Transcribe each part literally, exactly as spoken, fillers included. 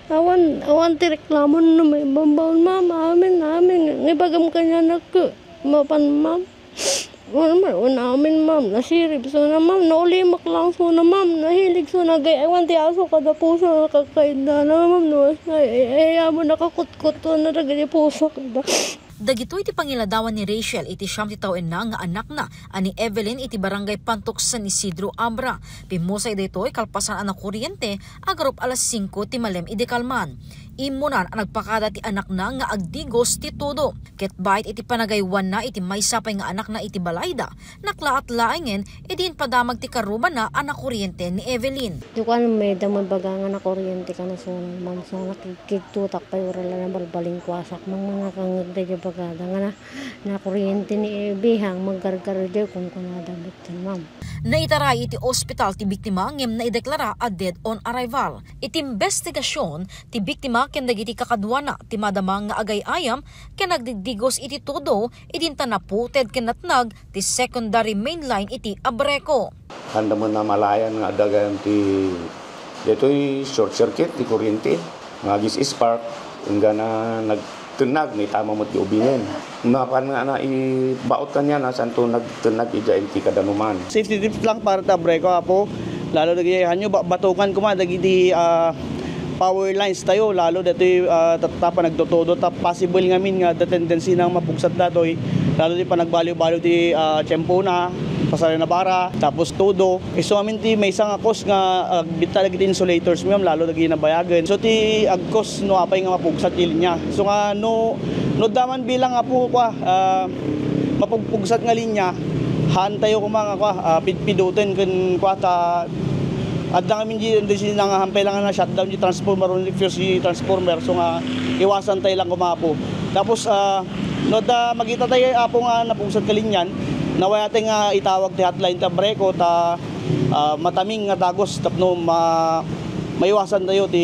Awan, awan ti reklamo no maibabbaon, ma'am. Amin, amin. Ibagam kanianak, mapan, ma'am. Wala man, wala amin, ma'am. Nasirib so na, ma'am. Naulimak lang so na, ma'am. Nahilig so na, gay, awan ti aso kada puso, nakakainda na, ma'am. No, ay, ay, ay, amo nakakutkot to na dagiti puso kada. Dagitoy ti pangiladawan ni Rachel iti siam ti tawenna nga anakna a ni Evelyn iti Barangay Pantok, San Isidro, Abra. Pimmusay daytoy kalpasan a nakuryente, agarup alas singko ti malem idi kalman. Immunan a nagpakada ti anakna nga agdigos ti todo. Ket bait iti panagaywanna iti maysa pay nga anakna iti balayda, naklaat laengen idi impadamag ti karumanna a nakuryente ni Evelyn. Di ko alam, may damay baga nga nakuryente ka na sunan, ma'am. So, nakigkigtutak pay, wala la nabalbaling kuasak. Mang manakangag da di bagada nga na, nakuryente ni Ebihang, maggargar di kunkunada bitin, ma'am. Naitaray iti ospital ti biktima ngem naideklara a dead on arrival. Iti imbestigasyon, ti biktima ken dagiti kakaduana ti madama nga agay-ayam ken nagdigdigos iti todo, idinta naputed ken natnag ti secondary main line iti Abreco. Haan da met a malayan nga adda gayam ti, daytoy short circuit ti kuryente nga agis-spark, inggana nagtennag, naitama met ti ubingen. Mapan nga naibaut kaniana, santo nagtennag idiay iti kadanuman. Safety tips lang para ti Abreco, Apo. Lalo dagiti, hanyo, ba-, batukan koma dagiti, ah, power lines tayo, lalo ditoy, ah, ta-, ta panagtotodo, ta possible ngamin nga the tendency na mapugsat datoy, lalo di panagbaliw-baliw ti, ah, tiempona, pasarina bara, tapos todo. Isu amin ti maysa nga cause nga, ah, agbitta dagiti insulators, ma'am, lalo dagiti nabayagen. So, ti agkos no apay nga mapugsat ti linya. So nga, no, no daman bilang nga po, kwa, ah, mapugpugsat nga linya, haan tayo koma nga, kwa, ah, pidpiduten ken, kwa, ta, adda ngamin di, di sina nga hampay lang na shutdown di transformer, only fuse di transformer. So nga, iwasan tayo lang koma po. Tapos, ah, no, da, magita tayo, Apo, nga napugsat ka linyan, nawaya tayo nga itawag ti hotline ta Abreco, ta, ah, mataming nga dagos tapno ma-, maiwasan tayo ti,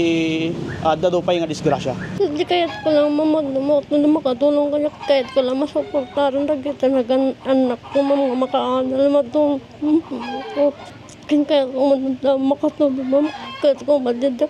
ah, adda dupay nga disgrasya. Di kayat ko lang, ma'am, ag-, ag-, makatulong kaniak, kayat ko lang masuportaran dagiti nagan-, anak ko, ma'am, nga makaadal, ma'am, tum-, ken kayat ko man lang makatulong, ma'am, kayat ko man dida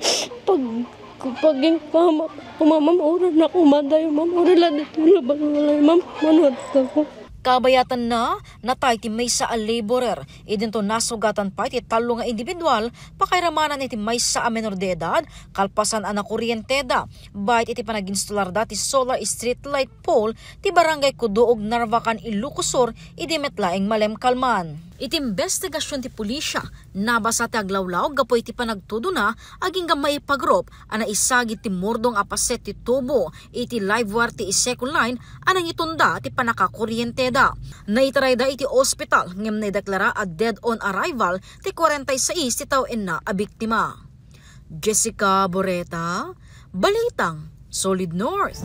pag-, pagingkamak ko, ma'am, ma'am, uray na kumadayo, ma'am, uray la dito laban walay, ma'am, manuat ko. Kabayatanna, natay ti maysa a laborer. Idinto nasugatan pay ti tallo nga individual, pakairamanan iti maysa a menor de edad, kalpasan a nakuryenteda, bait iti panaginstolarda ti solar street light pole ti Barangay Kuduog, Narvacan, Ilocos Sur, idi met laeng malem kalman. Iti imbestigasyon ti pulisya, nabasa ti aglawlaw gapu iti panagtudona agingga maipagrup a naisagid ti murdong a paset ti tubo iti live wire ti isekul line a nangitunda ti pannakakuryenteda. Naitarayda iti ospital ngem naideklara a dead on arrival ti kuarenta y sais ti tawenna a biktima. Jessica Boreta, Balitang Solid North.